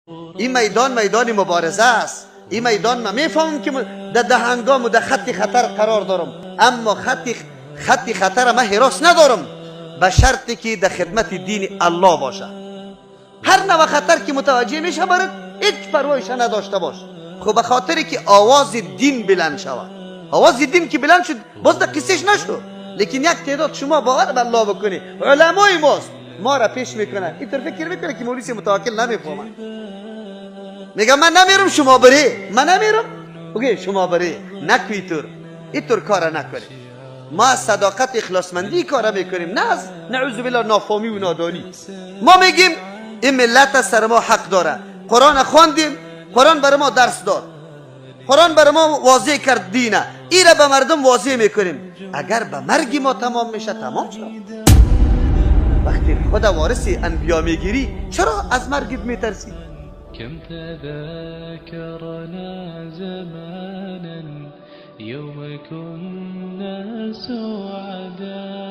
این میدان میدان مبارزه است. این میدان من میفهمم که در هنگام و در خط خطر قرار دارم، اما خط خطر من حراس ندارم، به شرطی که در خدمت دین الله باشه. هر نوع خطر که متوجه میشه برات هیچ پروایش نداشته باش. خب به خاطری که آواز دین بلند شود، آواز دین که بلند شد باز در قصهش نشد. لیکن یک تعداد شما باور به الله بکنی، علمای ماست ما را پیش میکنن، اینطور فکر میکنه که مولوی متوکل نمیفهمن. میگم من نمیرم شما بری، من نمیرم اوکی شما بری، نکوی طور اینطور کار نکنی. ما از صداقت اخلاصمندی کار میکنیم، نه از نعوذ بالله نافهمی و نادانی. ما میگیم این ملت از سر ما حق داره. قرآن خواندیم، قرآن برای ما درس داد، قرآن برای ما واضح کرد دینه، این را به مردم واضح میکنیم. اگر به مرگ ما تمام میشه تمام شد. وقتی خدا وارث انبیا میگیری چرا از مرگت میترسی؟ كم تذاكرنا زمانا يوم كنا سعدا.